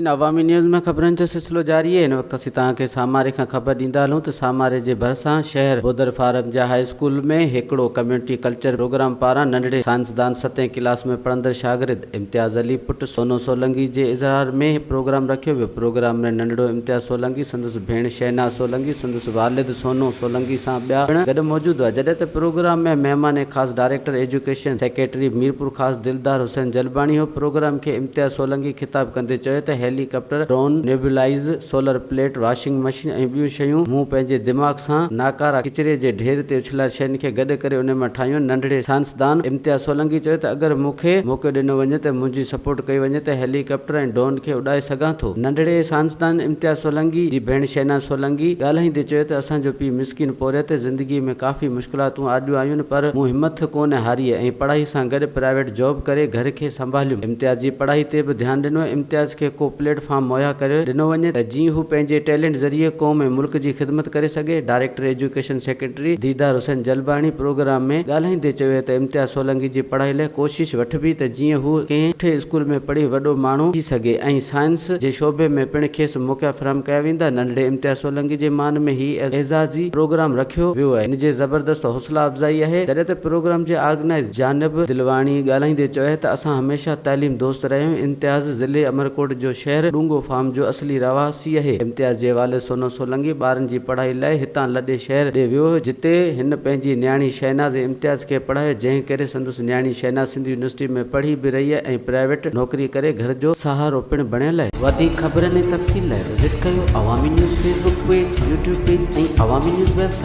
ناظرين عوامي نيوز ۾ خبرن جو سلسلو جاري آهي هن وقت اسين توهان کي ساماري کان خبر ڏيندا هلون ته ساماري جي ڀرسان شهر بودر فارم جا هاء اسڪول ۾ هڪڙو ڪميونٽي ڪلچر پروگرام پاران ننڍڙي سائنسدان ستين ڪلاس ۾ پڙهندڙ شاگرد امتياز علي پٽ سونو سولنگي جي اظهار ۾ پروگرام رکيو ويو پروگرام ۾ ننڍڙو امتياز سولنگي سندس ڀيڻ شهناز سولنگي سندس والد سونو سولنگي سان ٻيا پڻ گڏ موجود هئا جڏهن ته پروگرام ۾ مهمان خاص ڊائريڪٽر ايجوڪيشن سيڪريٽري ميرپورخاص دلدار حسين جلباڻي هو پروگرام کي امتياز سولنگي خطاب ڪندي چيو ته helicopter, drone, nebulizer, solar plate, washing machine ۽ ٻيون شيون مون پنهنجي دماغ سان ناڪارا ڪچري جي ڍير تي اڇلايل شين کي گڏ ڪري انهن مان ٺاهيون. ننڍڙي سائنسدان امتياز سولنگي چيو ته اگر مون کي موقعو ڏنو وڃي ته منهنجي سپورٽ ڪئي وڃي ته هيلي ڪاپٽر ۽ ڊرون کي اڏائي سگهان ٿو. ننڍڙي سائنسدان امتياز سولنگي جي ڀيڻ شهناز سولنگي ڳالهائيندي چيو ته اسان جو پيء مسڪين پورهيت زندگي ۾ ڪافي مشڪلاتون آڏيون آيون پر مون همٿ ڪونه هاري ۽ پڙهائي سان گڏ پرائيويٽ جاب ڪري گهر کي سنڀاليم. امتياز جي پڙهائي تي به ڌيان ڏنو. امتياز کي ڪو پليٽ فارم مهيا ڪري ڏنو وڃي ته جيئن هو پنهنجي ٽيلنٽ ذريعي قوم ۽ ملڪ جي خدمت ڪري سگهي. Director education secretary Didar Hussain Jalbani programme ۾ ڳالهائيندي چيو ته امتياز سولنگي جي پڙهائي لاء ڪوشش وٺبي ته جيئن هو ڪنهن سٺي اسڪول ۾ پڙهي وڏو ماڻهو ٿي سگهي ۽ سائنس جي شعبي ۾ پڻ کيس موقعا فراهم ڪيا ويندا. ننڍڙي امتياز سولنگي جي مان ۾ هي اعزازي پروگرام رکيو ويو آهي. ان جي زبردست حوصلا افزائي آهي. جڏهن ته پروگرام جي آرگنائيز جانب دلواڻي ڳالهائيندي چيو ته اسان هميشه تعليم دوست رهيا آهيون، امتياز ضلعي امرڪوٽ جو شهر ڏونگو فارم جو اصلي رهواسي آهي، امتياز جي والد سونو سولنگي ٻارن جي پڙهائي لاء هتان لڏي شهر ڏي ويو هو جتي هن پنهنجي نياڻي شهناز ۽ امتياز کي پڙهايو جنهن ڪري سندس نياڻي شهناز سنڌ يونيورسٽي ۾ پڙهي به رهي آهي ۽ پرائيويٽ نوڪري ڪري گهر جو سهارو پڻ بڻيل آهي. وڌيڪ خبرن ۽ تفصيل لاء وزٽ ڪيو Awami news Facebook page, YouTube page ۽ Awami news website.